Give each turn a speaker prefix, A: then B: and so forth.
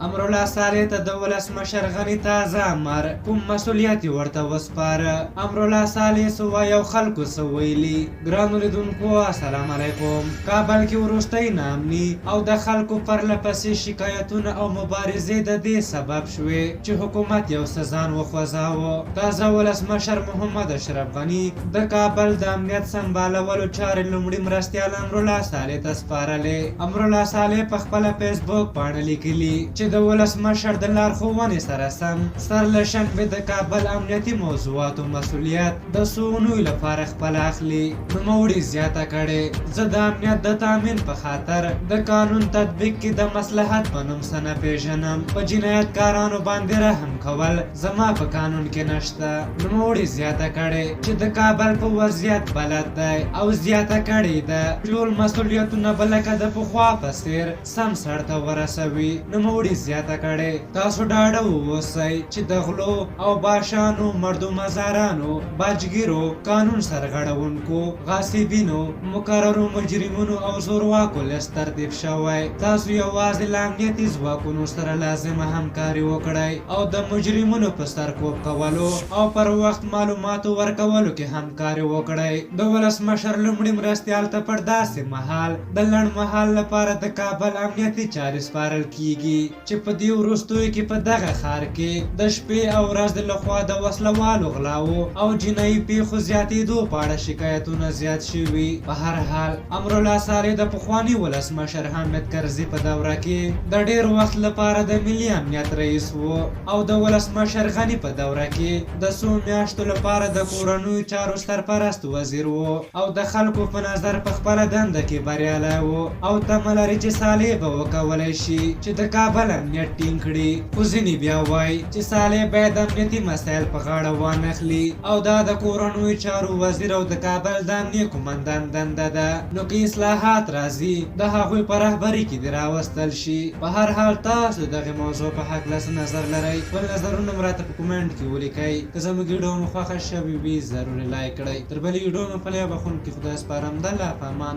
A: امرالله صالح ته د ولسمشر غني تازه امر، کوم مسؤلیت یې ورته وسپاره؟ امرالله صالح څه وایي او خلکو څه ویلي؟ ګرانو لیدونکو السلام علیکم. کابل کې وروستۍ ناامني او د خلکو پرله پسې شکایتونه او مبارزې د دې سبب شوې چې حکومت یو څه ځان وخوځاوه. تازه ولسمشر محمد اشرف غني د کابل د امنیت سمبالولو چارې لومړي مرستیال امرالله صالح ته سپارلې. امرالله صالح په خپله فیسبوک پاڼه لیکلي چې د ولسمشر د لارښوونې سره سم سر له شنبې د کابل امنیتي موضوعاتو مسؤلیت د څو اونیو لپاره خپله اخلي. نوموړي زیاته کړې، زه د امنیت د تامین په خاطر د قانون تطبیق کې د مصلحت په نوم څه نه پېژنم، په جنایتکارانو باندې رحم کول زما په قانون کې نشته. نوموړي زیاته کړې چې د کابل په وضعیت بلد دی او زیاته کړې ده ټول مسؤلیتونه به لکه د پخوا په څېر سم سر ته ورسوي. نوموړي زیاته کړې، تاسو ډاډه واوسئ چې د غلو او باشانو، مردمزارانو، باجګیرو، قانون سرغړونکو، غاصبینو، مکررو مجرمونو او زورواکو لست ترتیب شوی. تاسو یوازې له امنیتي ځواکونو سره لازمه همکاري وکړئ او د مجرمونو په سرکوب کولو او پر وخت معلوماتو ورکولو کې همکاري وکړئ. د ولسمشر لومړي مرستیال ته پر داسې مهال د لنډ مهال لپاره د کابل امنیتي چارې سپارل کیږي چې په دې وروستیو کې په دغه ښار کې د شپې او ورځې لخوا د وسلوالو غلاوو او جنایي پیښو زیاتېدو په اړه شکایتونه زیات شوي. په هر حال امرالله صالح د پخواني ولسمشر حامد کرزي په دوره کې د ډېر وخت لپاره د ملي امنیت رئیس و او د ولسمشر غني په دوره کې د څو میاشتو لپاره د کورنیو چارو سرپرست وزیر و او د خلکو په نظر په خپله دنده کې بریالی و او تمه لري چې صالح به وکولی شي چې د کابل امنیت ټینګ کړي. خو ځینې بیا وایي چې صالح باید امنیتي مسایل په غاړه وانخلي او دا د کورنیو چارو وزیر او د کابل د امنیې قومندان دنده ده، نو که اصلاحات راځي د هغوی په رهبري کې دې راوستل شي. په هر حال تاسو دغې موضوع په هکله څه نظر لرئ؟ خپل نظرونه مو راته په کومنټ کې ولیکئ. که زموږ ویډیو مو خوښه شوې وي ضرور یې لایک کړئ. تر بلې ویډیو مو په لویه بخښونکي خدای سپارم. د الله په امان.